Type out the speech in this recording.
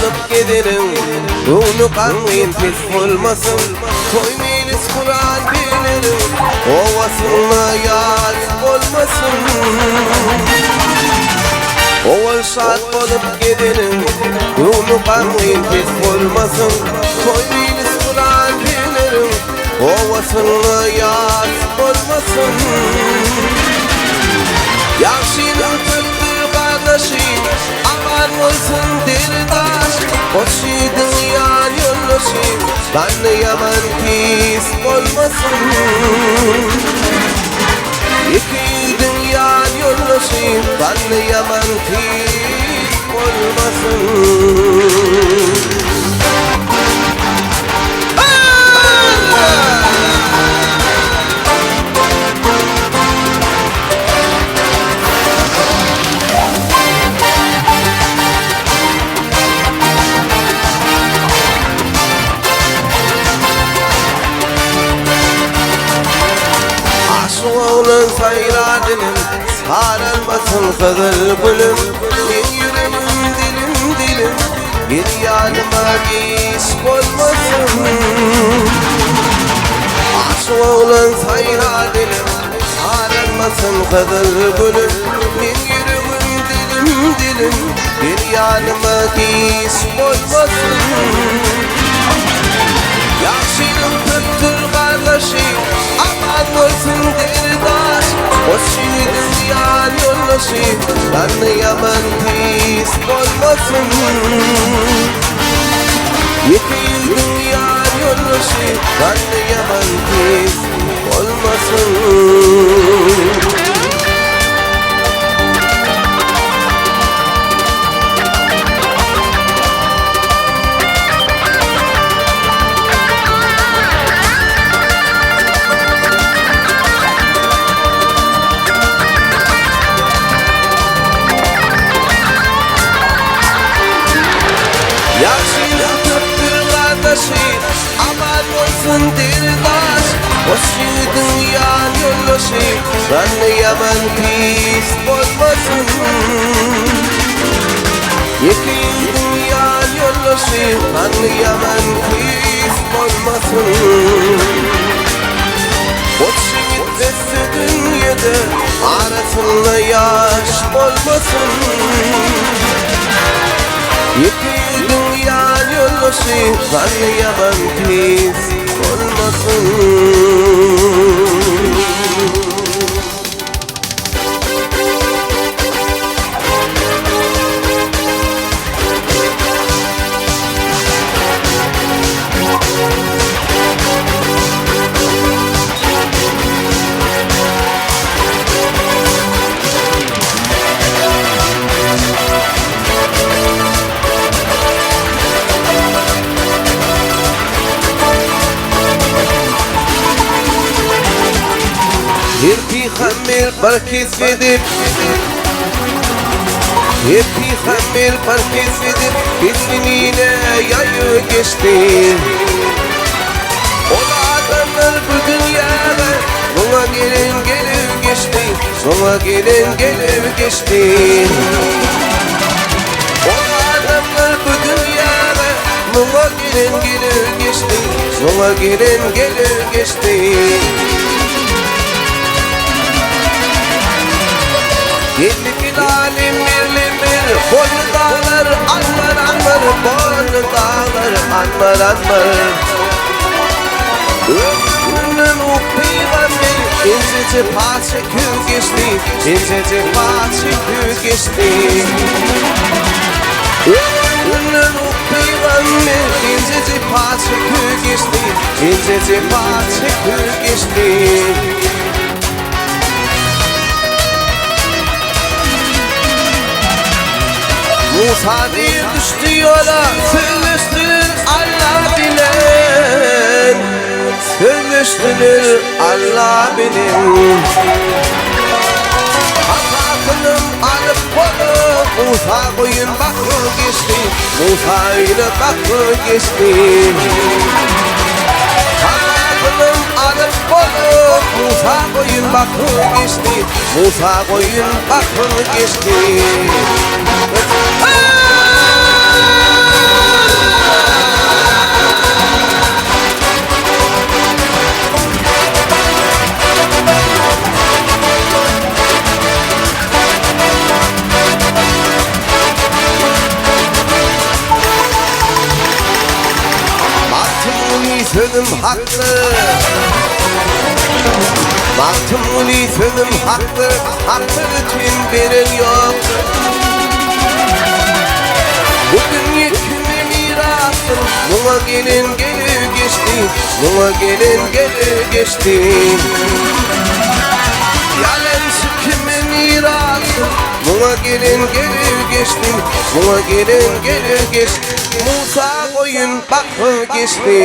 bolup gezeniň, Göwni gamgyn pes bolmasyn. Toý meýlis guran begleriň, Obasynda ýas bolmasyn. Owal şat bolup gezeniň, Göwni gamgyn pes bolmasyn. Toý meýlis guran begleriň, Obasynda ýas bolmasyn. Ýagşynyň köpdür gardaşy, Aman bolsun deri-daş. Hoş ýigidiň ýan ýoldaşy, Ganly ýaman pis bolmasyn. Ýeke ýigidiň ýan ýoldaşy, Ganly ýaman pis bolmasyn. Aşyk oglan saýrar dilim, Saralmasyn gyzyl gülüm. Meň ýüregim dilim-dilim, Gel ýanyma giç bolmasyn. Aşyk oglan saýrar dilim, Saralmasyn gyzyl gülüm. Meň ýüregim dilim-dilim, Gel ýanyma giç bolmasyn. Ýagşynyň köpdür gardaşy, Aman bolsun derdaş. Hoş ýigidiň ýan ýoldaşy, Zanny ýaman pis bolmasyn. Ýeke ýigidiň ýan ýoldaşy, Zanny ýaman pis bolmasyn. Ýagşynyň köpdür gardaşy, Aman bolsun dildaş. Hoş ýigidiň ýan ýoldaşy, Zanny ýaman pis bolmasyn. Ýeke ýigidiň ýan ýoldaşy, Zanny ýaman pis bolmasyn. Hoş ýigit ötse dünýede, Arasynda ýaş bolmasyn. Ýeke ýigidiň ýan ýoldaşy, Zanny ýaman pis bolmasyn. Her pygamber bir kesp edip, Her pygamber bir kesp edip, Kesbinine ýaýy geçdi. Ol adamlar bu dünýäge Muňa gelen gelip geçdi, Muňa gelen gelip geçdi. Ol adamlar bu dünýäge Muňa gelen gelip geçdi, Muňa gelen gelip geçdi. Geldi Bilalim birli bir, Boldy daglar anbar anbar, Boldy daglar anbar anbar. Ömründen u pygamber, Ince jepa çekip geçdi, Ince jepa çekip geçdi. Ömründen u pygamber, Ince jepa çekip geçdi, Ince jepa çekip geçdi. Musa diýr düşdi ýola, Sözleşdiler Alla bilen, Sözleşdiler Alla bilen. Hasasyny alyp gola, Musa goýun bakyp geçdi, Musa öýüne bakyp geçdi. Hasasyny alyp gola, Musa goýun bakyp geçdi, Musa goýun bakyp geçdi. hakdyr. Magtymguly sözüm hakdyr, Hakda ötün beren ýokdur. Bu dünýe kime mirasdyr, Muňa gelen gelir geçdi, Muňa gelen gelir geçdi. Ýalançy kime mirasdyr, Muňa gelen gelir geçdi, Muňa gelen gelir geçdi. Musa goýun bakyp geçdi.